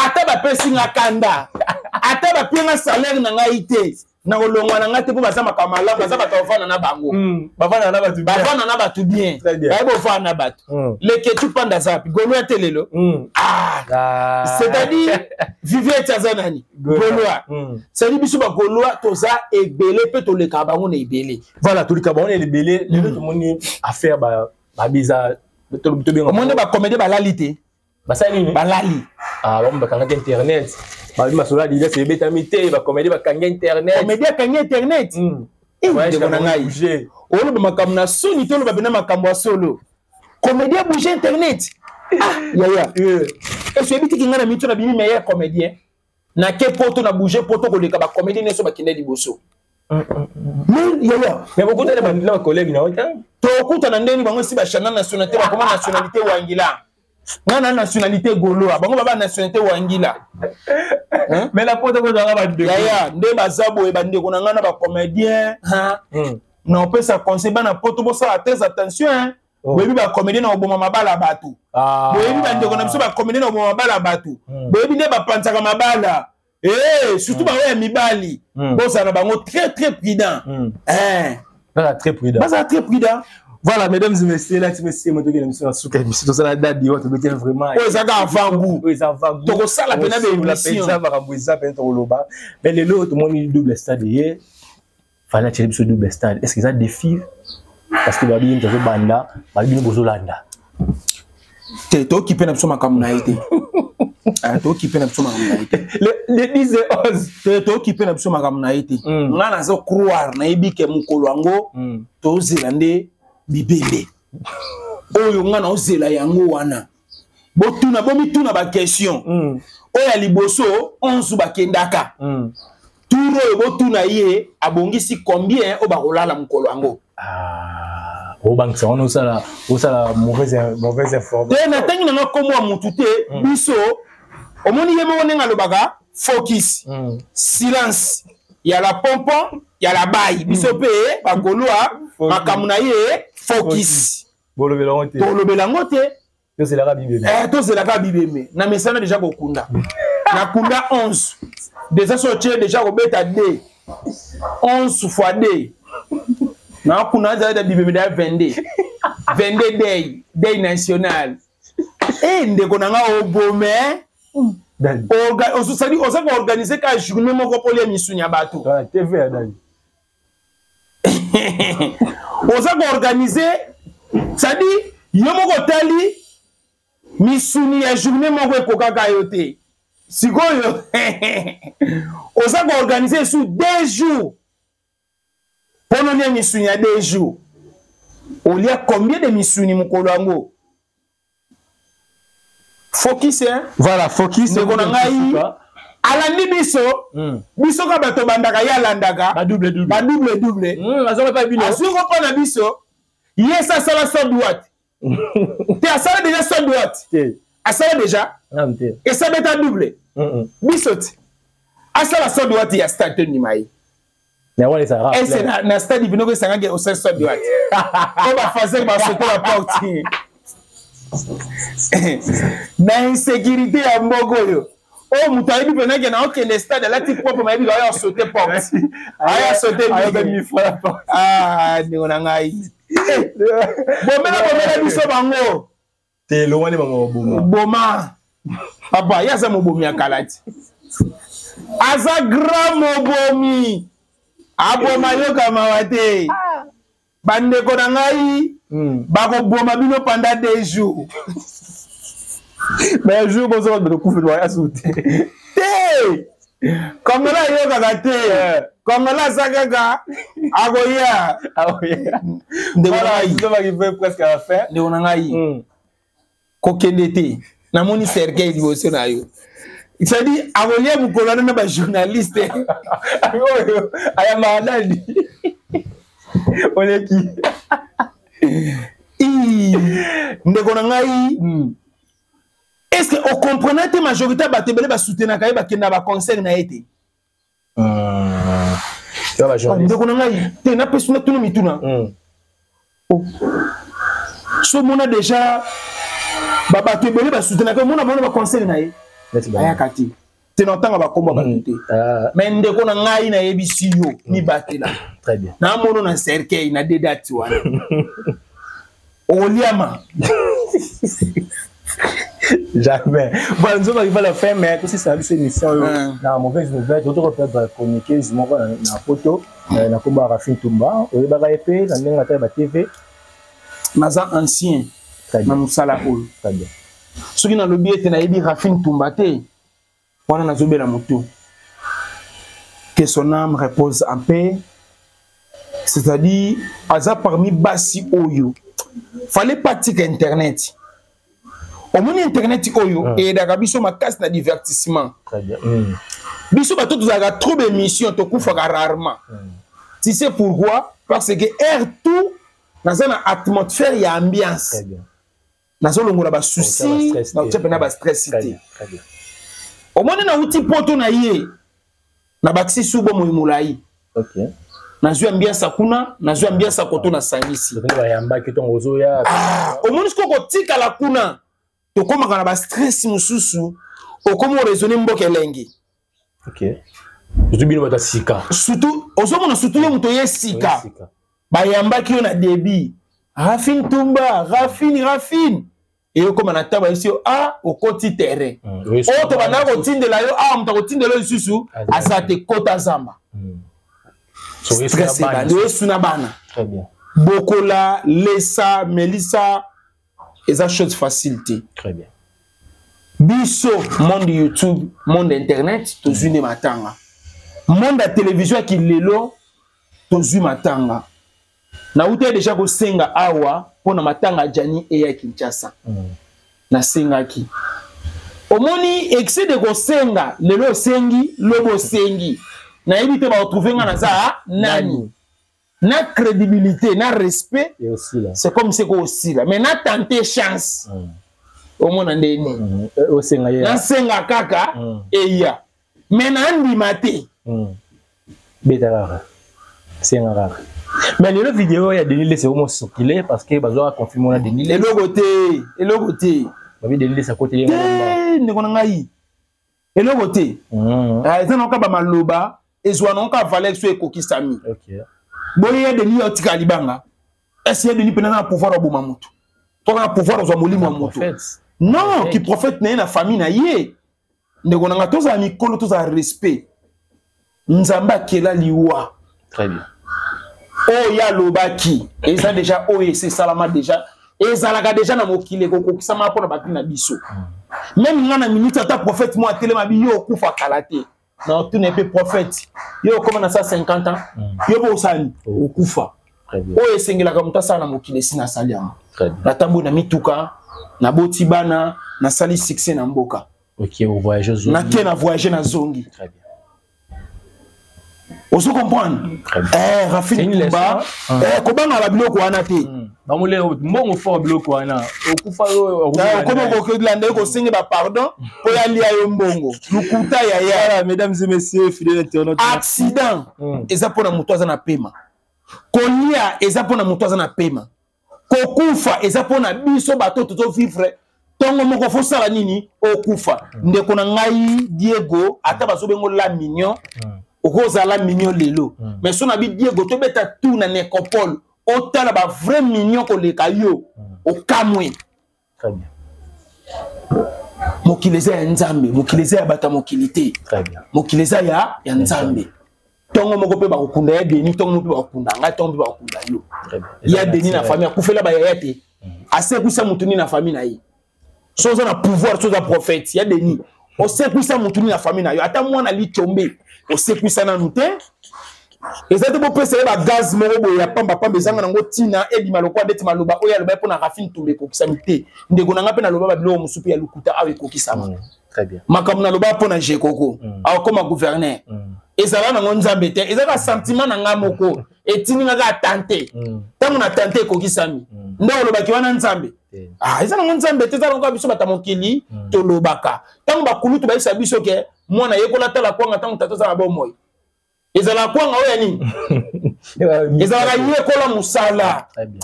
Ata bapesi nga kanda, ata bapie nga salaire na ngai te. Nakolongwa na nga te, mpo baza makambo malamu, baza bato bafanda na bango. Bavanda na bato bien. Bavanda na bato bien. Très bien. Bayebi ofanda na bato. Leketu panda aza wapi? Gaulois te lelo. Ah. Ah. C'est-à-dire Viviette aza nani? Gaulois. C'est-à-dire biso bagaulois toza ebele mpe tolekaka bango na ebele. Voilà, toleka bango na ebele. Lelo tomoni affaire babiza tobenga. Omoni bacomédie balali te. Basali nini? Balali. Ah, bango bakangaki internet. Babi masolo ya Adidas ebetami te, bacomédie bakangi internet. Comédie akangi internet. Voyage Ndeko na ngai. Bouger. Oloba makambo na soni te, oloba pena makambo ya solo. Comédie bouge internet. Ah, yaya. Ese oyebi tiki ngai na mito na bimi meilleur comédien. Nake poto na bouge poto koleka bacomédien nyonso bakende liboso. Mais yaya. Mais bokutana na bacollègue na yo te? Tokutana ndeni bango esi bachana nationalité, bakoma nationalité wangila. Nga na nationalité gaulois, bango baba nationalité wangila. Hein? Mais la poto kozalaka bandeko. Yaya, nde baza boye bandeko na ngai na bacomédien. Hein? Na opesa conseil bana poto bosala très attention, hein? Oh. Boyebi bacomédien na koboma mabala ya bato. Ah. Boyebi bandeko na biso bacomédien na koboma mabala ya bato. Boyebi nde bapanzaka mabala. Eh, surtout bango ya mibali. Bozala na bango très très prudent. Hein. Bazala très prudent. Bazala très prudent. Voilà, mesdames et messieurs, là, tu me sais, moi, tu es sur émission, tout ça, la date, tu me vraiment. Oyo ezaka avant goût. Oyo eza avant goût. Tokosala pena ba émission. Eza makambo eza pena tokoloba. Mais lelo, tomoni double stade ye. Fallait atirer biso double stade. Est-ce que ça défi? Parce que babi ntazo banda, babi bino bozolanda. Te, tokipe na biso makambo na ye te. Ah, tokipe na biso makambo na ye te. Le 10 et 11. Te, tokipe na biso makambo na ye te. Nga nazo croire, nayebi ke mokolo yango, tozela nde bibembe. Oyo nga naozela yango wana. Botuna, bomituna ba question. Oyo ya liboso, 11 bakendaka. Tour oyo botuna ye, abongisi combien oyo bakolala mokolo yango. Ah, obangisa wana osala mauvaise information. Te, natangi nanga kombo ya mutu te, biso, omoni ye moko ndenge alobaka, focus, silence, ya la pompon, ya la baille. Biso pe, bagaulois, Focus. makambo na ye, focus. Focus. Bolobela yango te. Tolobela yango te. Tozelaka bibembe. Tozelaka bibembe. Na mesana déjà kokunda. Na kunda 11. Déjà so tie déjà kobeta D. 11 fois D. Na kuna za da bibembe da 22. 22 day, day national. Ndeko na nga obome. Dadi. Osali, oza ko organiser ka journée moko pour les misuni ya bato. Voilà, TV ya Dadi. Oza ko organiser, c'est-à-dire yo moko tali misuni ya journée moko ekokaka yo te. Sikoyo oza ko organiser sous 2 jours. Pono lia misuni ya 2 jours. Olia combien de misuni mokolo yango? Focus, hein? Voilà, focus. Ndeko na ngai, alandi biso, biso ka bato bandaka ye alandaka. Ba double double. Ba double double. Azonga pa bino. Azonga pa na biso. Ye sa sala sa droite. Te asala déjà sa droite. Te. Asala déjà. Non, te. Et ça beta double. Biso te. Asala sa droite ya stade ni mai. Mais ouais, ça Et c'est na stade bino ko sanga ke osala sa droite. Ko ba fazer ba sauter la porte. Na insécurité ya mboko yo. Oh, moto ayebi mpena ke na okende stade alati propre, mayebi ka oyo sauter porte. Aya sauter Aya mi. mi fois la porte. Ah, ndeko na ngai. Bomela, bomela biso bango. Te longwani bango boma. Boma. Papa, ye aza mobomi ya kala ti. Aza grand mobomi. Aboma yoka mawa te. Bandeko na ngai, bakoboma bino pendant 2 jours. Mais un jour, bonsoir, de coupe de voyage ou te. Te! Congolais ayokaka te. Congolais aza kaka akoya. Akoya. Ndeko na Voilà, ngai. nous sommes arrivés presque à la fin. Ndeko na ngai. Kokende te. Namoni cercueil liboso na yo. C'est-à-dire, akolia mokolo wana na ba journaliste. Oyo, aya maladie. Oleki. Ii, ndeko na ngai. Est-ce que o comprenait te majorité ba tebele ba soutenaka ye ba kenda ba concert na ye te? Tu vois, ba journaliste. Ndeko na ngai, te na pesu na tunu mituna. Oh. So mona déjà ba bato ebele ba soutenaka mona mona ba concert na ye. Merci, ba. Ayaka te. Te, na ntanga bakombo ya bato te. Mais ndeko na ngai, nayebisi yo, mibatela. Très bien. Namono na cercueil na de date wana okoliama. Jamais. Voilà, nous arrivons à la fin, mais tout ça, c'est émission. Na mauvaise nouvelle, tout perdre chroniqueuse moko na photo, na komba Rafine Tumba, oyebaka ye pe na ndenge ata ba TV. Naza ancien na mosala oyo. Très bien. Soki nalobi ete nayebi Rafine Tumba te, wana nazobela motu. Que son âme repose en paix. C'est-à-dire, aza parmi basi oyo fallait pas tika internet. Omoni internet oyo eyedaka biso makasi na divertissement. Très bien. Biso bato tozalaka trop d'émission, tokufaka rarement. Tu sais pourquoi? Parce que air tout naza na atmosphère ya ambiance. Très bien. Nazolongola basusi, naotia mpena bastress Très te. bien. Très bien. Omoni, nauti poto na ye, nabakisi su bomoi molai. Nazwi ambiance kuna, nazwi ambiance koto, nasangisi. Donc bayambaki ntongo ozoya. Ah, omoni sikoyo, kotikala kuna tokomaka na bastress mosusu, okomi oraisonne mboka elengi. Ok. Surtout bino bato ya sika. Surtout ozomona, surtout yo moto oye sika. Sika. Bayambaki yo na débit Rafine Tumba, Rafine, Rafine, eyokoma na ntango bayebisi yo a okoti terrain oyo tobandaka kotindela yo awa, moto akotindela yo lisusu aza te, kota zamba. Stress ebandi, oyesuna bana. Très bien. Bokola, lesa, melisa, eza chose facile te. Très bien. Biso monde YouTube, monde internet, tozwi nde matanga. Monde ya télévision ya kilelo, tozwi matanga. Nauti deja kosenga awa mpo na matanga ya Jani eya Kinshasa. Nasengaki, omoni excès de kosenga, lelo osengi, lobi osengi, nayebi te baretrouve nga naza nani na crédibilité na respect. Et aussi là. C'est comme c'est kosila, mais na tenter chance. Omona nde nini? Osenga ye. Nasenga kaka eya, mais nandima te. Beta kaka. Senga kaka. Mais lelo vidéo ya Denis Lesse omo circuler parce que bazwa confirmer na Denis Lesse. Eloko te, eloko te. Babi Denis Lesse akoteli ye. Te, ndeko na ngai, eloko te. Ah, eza naoka bamaloba ezwa naoka valeur so ekokisami. Boye ya Denis otika libanga esi ya Denis mpena na pouvoir aboma motu to na pouvoir ozwa molimo ya motu. Prophète. Non, ki prophète na ye na famille na ye. Ndeko na nga, tozala mikolo, tozala respect. Nzambe akela liwa. Très bien. Oyo ye alobaki eza déjà, oyo esi esalama déjà, ezalaka déjà na mokili, ekokokisama mpona bapi na biso. Même nga na minute, ata prophète mo atelema bi yo okufa kala te, na otuna mpe prophète yo okóma na sa 50 ans, yo mpo osali okufa. Très bien. Oyo esengelaka moto asala na mokili, esi nasali yango. Très bien. Natamboli na mituka, naboti bana, nasali succès na mboka. Ok, au voyage aux Nake na voyage, nazongi. Très bien. Ozo comprendre? Très bien. Eh, C'est Rafine une Tumba, leçon. eh, kobanga babiloko wana te. Bamole mbongo fort biloko wana. Okufa oyo. Okoma kokolanda ye kosenge bapardon mpo yalia yo mbongo, lukuta yaya. Voilà, mesdames et messieurs, fidèles internautes. Accident eza mpona moto aza na pema, kolia eza mpona moto aza na pema, kokufa eza mpona biso bato tozovivre. Ntongo moko fosala nini? Okufa. Ndeko na ngai Diego, ata bazobengo la mignon, okozala mignon lelo, mais so na bi Diego tobeta tout na nécropole, otala bavrai mignon koleka yo, okamwe. Très bien. Mokili eza ya Nzambe, mokili eza ya bato ya mokili te. Très bien. Mokili eza ya Nzambe. Ntongo moko mpe bakokunda ya Denis, ntongo moko mpe bakokunda ngai, ntongo mpe bakokunda yo. Très bien. Ya Denis na famille akufela bayaya te, asekwisa motu nini na famille na ye? So oza na pouvoir, so oza prophète ya Denis, osekwisa motu nini na famille na yo? Ata mwana litombe osekwisa nanu te. Eza te bopesa ye bagaz moko boye ya pambapamba, ezanga nango ntina, ebima lokola ndeti maloba oyo aloba mpo na Rafine Tumba ekokisami te. Ndeko na ngai, mpe naloba babiloko mosusu mpe ya lokuta awa ekokisama. Très bien. Makambo naloba mpo na Jekoko akokoma gouverneur, ezala nango Nzambe te, eza kaka sentiment na ngai moko etindi nga kaka tante. Ntango na tante ekokisami, nde olobaki wana Nzambe. Ah, eza nango Nzambe te, eza nango kaka biso bato ya mokili tolobaka. Ntango bakulutu bayebisa biso ke mwana yekola tala kwanga ntango tata aza na bomoi, ezalaka kwanga oyo ya nini? Ezalaka yekola mosala. Très bien.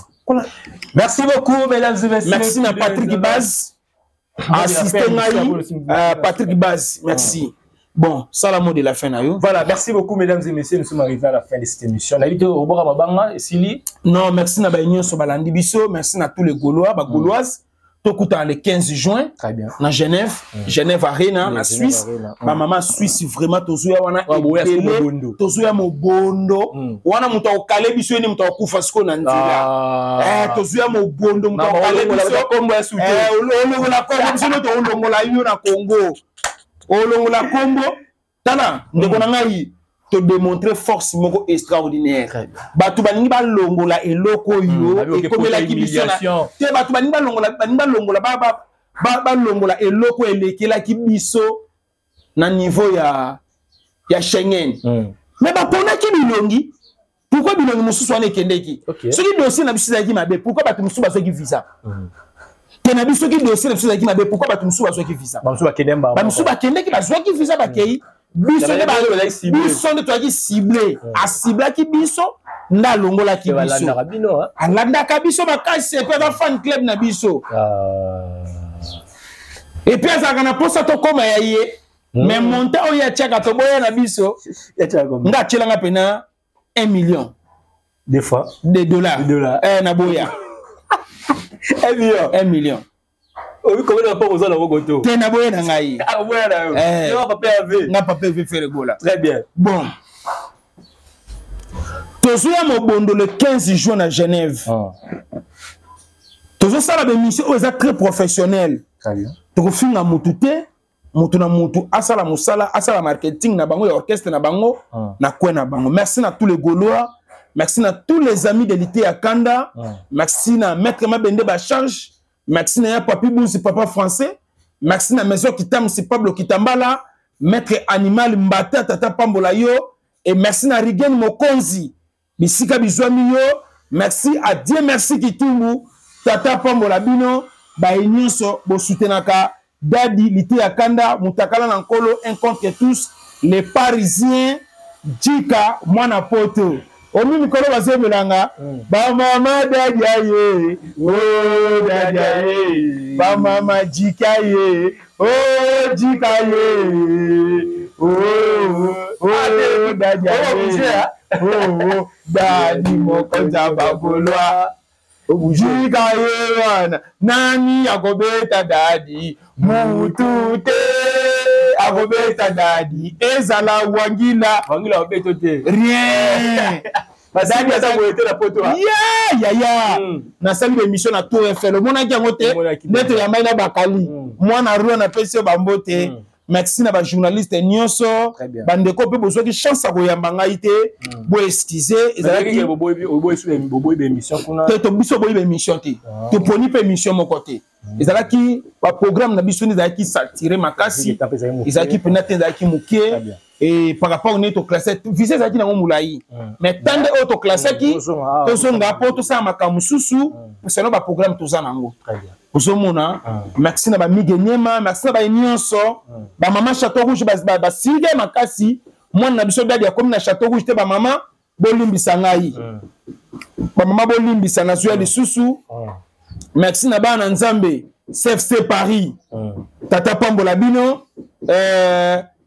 Merci beaucoup, mesdames et messieurs. Merci na Patrick Baz, assiste ngai, Patrick Baz, merci. Bon, sala mot de la fin na yo. Voilà, merci beaucoup mesdames et messieurs, nous sommes arrivés à la fin de cette émission. Nayebi te obwaka mabanga esili. Non, merci na baye nyonso balandi biso, merci na tous les Gaulois, ba Gauloises. Tokutana le 15 juin. Très bien. Na Genève, Genève Arena, na Suisse. Ba mama Suisse vraiment tozoya wana ebele, tozoya mobondo. Wana moto akokale biso, ye nde moto akokufa sikoyo na nzela. Eh, tozoya mobondo, moto akokale biso. Kombo ya sute. Eh, olongola kombo biso, nde tokolongola yo na Congo. Olongola kombo. Tala, ndeko na ngai, todemontre force moko extraordinaire. Bato balingi balongola eloko oyo ekomelaki biso te. Bato balingi balongola, balingi balongola, balongola eloko elekelaki biso na niveau ya Schengen. Mais baponaki bilongi. Pourquoi bilongi mosusu wana ekendeki? Soki dossier na biso ezalaki mabe, pourquoi bato mosusu bazwaki visa te na biso? Soki dossier na biso ezalaki mabe, pourquoi bato mosusu bazwaki visa? Bamosusu bakendeki, bazwaki visa, bakei. Biso nde tozalaki cible. Aciblaki biso nde alongolaki biso. Alandaka biso makasi, et puis aza fan club na biso, et puis azalaka na mposa tokóma ya ye. Mais montant oyo atiaka, toboya na biso. Nga atielanga pena 1 million. Des fois. De dollars. De dollars. Eh, na boya. 1 million. 1 million. Obi combien de rapport oza na goto? Te, na boya na ngai. Ah, oboya na yo. Eh. Yo papa Hervé. Nga papa Hervé Ferre Gola. Très bien. Bon. Tozoya mobondo le 15 juin na Genève. Tozosala ba émission oyo eza très professionnel. Très bien. Tokofinga mutu te, mutu na mutu asala mosala, asala marketing na bango ya orchestre na bango na coin na bango. Merci na tous les Gaulois, merci na tous les amis de l'ité ya Kanda, merci na maître Mabende ba charge, merci na ya Papi Bouzi papa français, merci na maison Kitamsi Pablo Kitambala, maître Animal Mbata tata Pambola yo, et merci na Rigen Mokonzi bisika bizwami yo, merci à Dieu, merci Kitumbu tata Pambola bino baye nyonso bosutenaka Dadi Lite ya Kanda mutakala na nkolo, un contre tous les Parisiens. Jika mwana poto omi mikolo bazomelanga bamama dadi aye o dadi aye bamama jika ye o jika ye o o dadi aye o dadi mokonzi ya bagolwa jika ye wana nani akobeta dadi? Mutu te akobeta dadi, ezala wangila. Wangila obeto te. Rien. Dadi aza boye te na poto. Ya yaya, nasali baémission na Tour Eiffel, omonaki yango te? Nde toyambai na bakali mwana roi, napesi yo bambote. Merci na bajournaliste nyonso, bandeko mpe bozwaki chance ya koyamba ngai te, boexcuse. Ezalaki te, biso boyi baémission te, toponi mpe émission moko te. Ezalaki baprogramme na biso nde ezalaki saturé makasi, ezalaki mpena te, ezalaki moke. Et par rapport ndenge toclasse visa, ezalaki nango molai, mais tande oyo toclassaki, tozonga mpo tosala makambo mosusu selon baprogramme toza nango. Ozomona, merci na bamige nyema, merci na baye nyonso, bamama Château Rouge basilika makasi. Mwana na biso dadi akomi na Château Rouge te. Bamama bolimbisa ngai, bamama bolimbisa, nazwi ya lisusu. Merci na bana na Nzambe CFC Paris, tata pambola bino.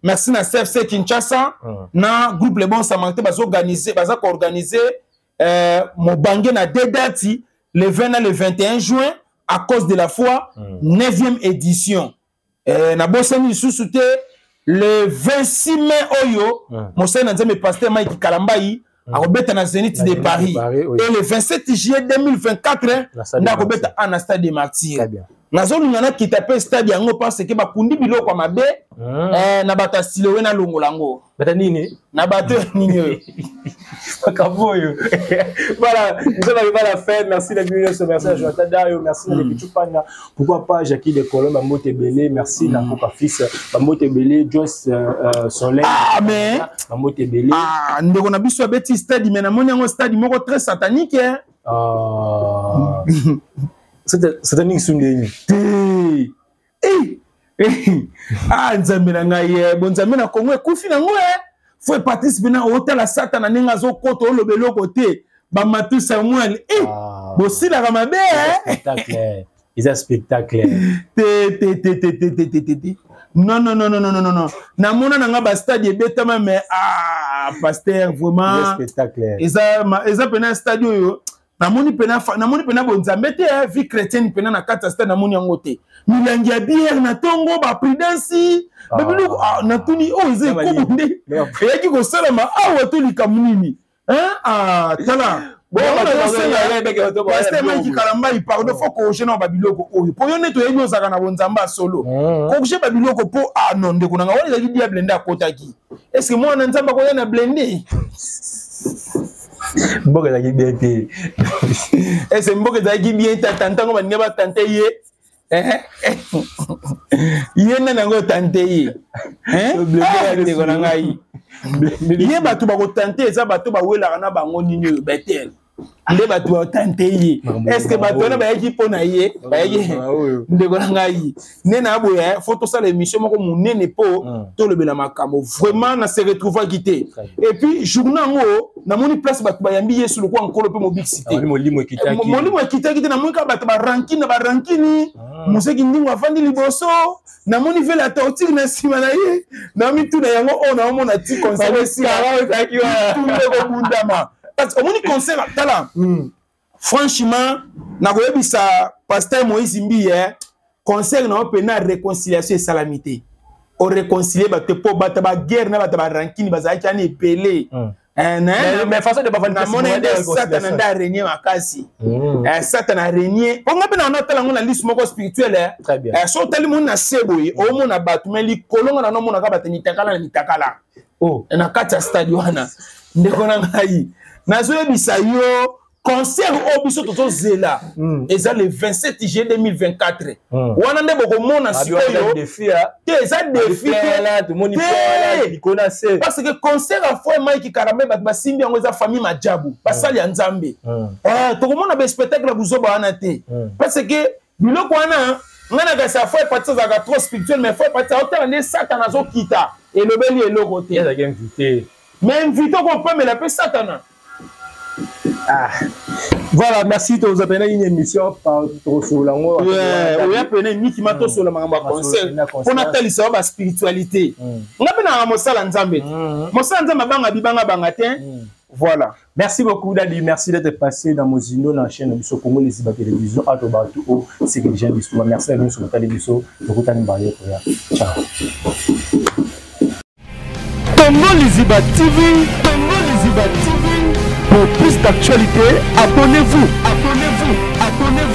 Merci na CFC Kinshasa na groupe Le Bon Samaritain, bazoorganize, baza koorganize mobange na deux dates, le 20 na le 21 juin, à cause de la foi, 9e édition. Nabosani lisusu te, le 26 mai oyo, mosali na Nzambe pasteur Mike Kalambai akobeta na Zénith de Paris, et le 27 juillet 2024 nde akobeta na stade de Martyr. Nazolinga nakita mpe stade yango parce que bakundi biloko ya mabe na bato ya Silowe, nalongola yango. Bata nini? Na bato ya nini oyo. Makambo oyo. Voilà, nous sommes arrivés à la fin. Merci na bino nyonso, merci à Jonathan Dayo, merci na Lekichu Panda, pourquoi pas Jackie de Colombe, bambote ebele, merci na Koka Fils, bambote ebele, Joyce Soleil. Ah, mais bambote ebele. Ah, ndeko na biso abeti stade, mais namoni yango stade moko très satanique, hein? Ah. Satanique sundeni? Te. Eh, ah, Nzambe na ngai ye, bonzambe na Kongo ekufi nango e. Fo Patrice mpena otala Satana ndenge azokota, oloba eloko te. Bamatu Samuel e, bosilaka mabe. Eza spectacle. Te te te te te te te te te. Non, non, non, non, non, non, non. Namona na nga ba stade ebetama, mais ah, pasteur, vraiment. Spectacle. Eza eza pena stade oyo. Namoni pena, namoni pena bonzambe te, eh, vie chrétienne pena na kati ya stade, namoni yango te. Milangi ya bière na tongo, ba prudence, ba biloko, ah, natuni oyo eza ekobo nde. Eyaki kosalama awa to likambo nini? Hein? Ah, tala. Pasteur Mike Kalambayi, pardon, faut corriger na ba biloko oyo. Po yo nde toyebi ozalaka na bonzambe ya solo. Corriger ba biloko po ah non, ndeko na nga wana ezalaki diable nde akotaki. Est-ce que mwana Nzambe akoya na blende? Mboka ezalaki bien te. Est-ce que mboka ezalaki bien te? Tante yango baninga ba tante ye. Ye nani yango tante ye? Ndeko na ngai. Ye bato bakotante eza bato bawelaka na bango nini oyo Bethel. Nde bato batante ye. Est-ce que bato wana bayaki mpo na ye? Bayaki ndeko na ngai. Nde na boye, faut tosala émission moko monene mpo tolobela makambo. Vraiment na se retrouvaki te. Et puis journée yango namoni place bato bayambi Yesu lokola nkolo mpe mobikisi te. Molimo ekitaki. Molimo ekitaki te, namoni kaka bato barankine na barankini. Moseki ndingo afandi liboso, namoni vele ya torture na nsima na ye, na mituna yango oyo naomona ti concert esila. Bitumba ekobundama. Parce que omoni concert, tala. Franchement, nakoyebisa pasteur Moïse Mbiye, concert na yo pena réconciliation esalami te. O réconcilier bato po bato ba guerre na bato ba rancune bazalaki wana ebele. Mais façon de bavandi namona nde Satana nde arenie makasi. Satana arenie. Po nga mpe na natala yango na liste moko spirituelle. So otali moni na se boye, omona bato, mais likolo nga na namonaka bato mitakala na mitakala. Na kati ya stade wana. Ndeko na ngai, nazoyebisa yo concert oyo biso tozozela eza le 27 juillet 2024. Wana nde bokomona sikoyo te, eza défi te, parce que concert ya frère Mike Kalambayi bato basimbi yango eza famille Majabu, basali ya Nzambe. Tokomona ba spectacle ya buzoba wana te, parce que biloko wana nga na kasi ya frère Patrice azalaka trop spirituel, mais frère Patrice aotala nde Satana azokita, elobeli eloko te. Mais invité okopamela mpe Satana. Ah. Voilà, merci. Tu nous as une émission par Tosolango. Ouais, oya pene miki ma tosola makambo ya concert. Pona talisa ba spiritualité. Nga pe na mosala Nzambe. Mosala Nzambe banga bibanga banga te. Voilà. Merci beaucoup Dadi, merci d'être passé dans Mozindo dans la chaîne Biso Congo les Iba Télévision à Tobato au c'est que déjà biso. Merci à nous sur la biso. Tokutani baye koya. Ciao. Congo Liziba TV, Congo Liziba TV. Pour plus d'actualités, abonnez-vous, abonnez-vous, abonnez-vous.